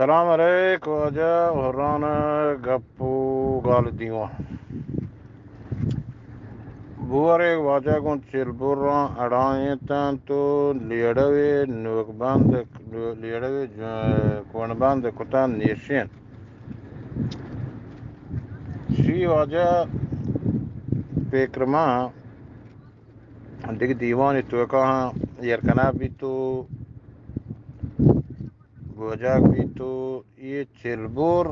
سلام علیک واجہ، ہران گپ و گال دیوان۔ بوارے واجہ گوں چلبراں اڑائینتاں تو لیڑوے نوک بند، لیڑوے ج-، کون بند کتاں نیشین۔ شی واجہ پیکرما دگہ دیوانی توکا ہاں ایر کنگ بیت و گوجگ بیت و اے چلبور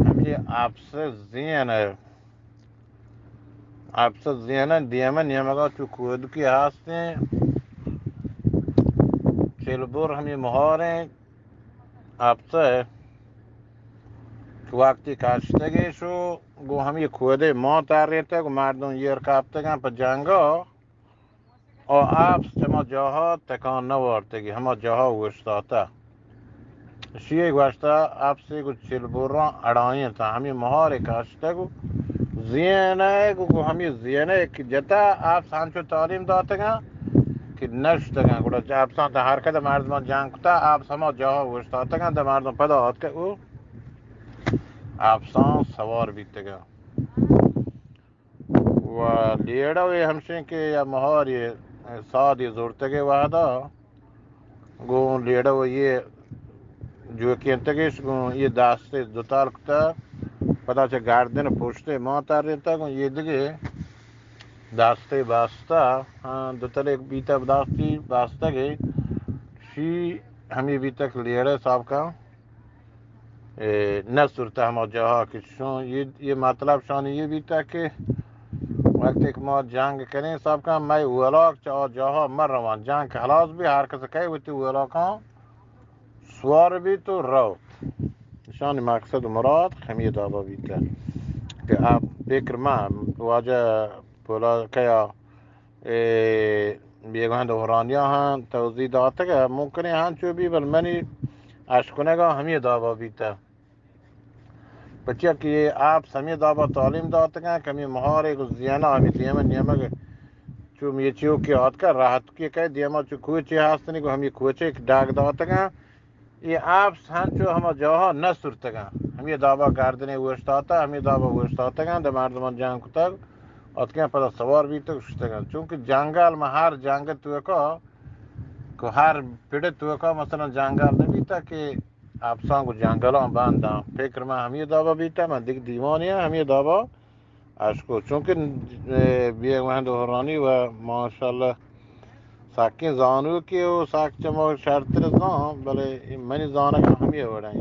ہمے آپس زین ء، آپس زین ء دیم ء نیمگ ء چو کودکی ہستیں۔ چلبور ہمے مہاریں آپس ء وقتی کشتگش و گوں ہمے کودے مان ترینتگ و مردم ایر کپتگاں پہ جنگ ء۔ آ آپس چما جاہا تکان نہ وارتگی، ہما جاہا اوشتاتا۔ شیئے گوشتا آپسے گو چلبوراں اڑائینتا، ہمے مہارے کاشتگ و زینے گو، گو ہمے زینے کہ جتا آپس ہنچو تعلیم داتگاں کہ نشتگاں۔ گڑا آپساں تا ہر کد مردمان جنگ کتا، آپس ہما جاہا اوشتاتگاں، دہ مردم پدا آتکہ او آپساں سوار بیتگاں۔ و لیڑہ وی ہمشیں کہ یا مہاری سادی زورتگے وہدا گوں لیڑہ و یہ جوکینتگش گوں یہ داستے دوتال کتا، پدا چہ گردن پشتے ما ترینتا گوں یہ دگے داستے باستا، ہاں، دوتلے بیتا داستی باستگے، شی ہمی بیتک لیڑہ سابقا۔ اے، نہ صورت ہما جاہا کہ چون یہ، یہ مطلب شانی یہ بیتا کہ وقتی کہ ما جنگ کنیں سابقا مئے اولاک چہ آ جاہا مہ روان، جنگ کہ ہلاس بی ہر کس کئے وتی اولاکاں سوار بیت و روت۔ شانی مقصد و مراد ہمی دابا بیتا کہ آپ فکر ما واجہ پولا کیا اے بیگوہند و ہرانیا ہاں توضیح داتگ ء ممکن ہے ہنچو بی، بل منی اشکنگا ہمی دابا بیتا۔ پچیا کہ یہ آپ ہمی دابا تعلیم داتگاں کہ ہمی مہارے گو زینا ہمی دیمہ نیمگ چو میچیو کہ آتکا راحت کی کئے دیما چو کوچے ہستنی گو ہمی کوچے ڈاگ داتگاں۔ اے آپس ہنچو ہما جاہا نہ سرتگاں، ہمے دابا گردنے اوشتاتا، ہمے دابا اوشتاتگاں، دہ مردمان جنگ کتگ، آتکگاں پدا سوار بیتگ شتگاں۔ چونکہ جنگل ما ہر جنگ توکا، کہ ہر پڑ توکا مثلاً جنگل نہ بیتا کہ آپساں گو جنگلاں بنداں۔ فکر من ہمے دابا بیتا، من دگہ دیوانی ہاں ہمے دابا اشکو، چونکہ، اے، بیگ مہند ہورانی و ماشاءاللہ سکیں زانوکے و سک چمو شرتر زان، بلے منی زانگ ہمے وڑیں۔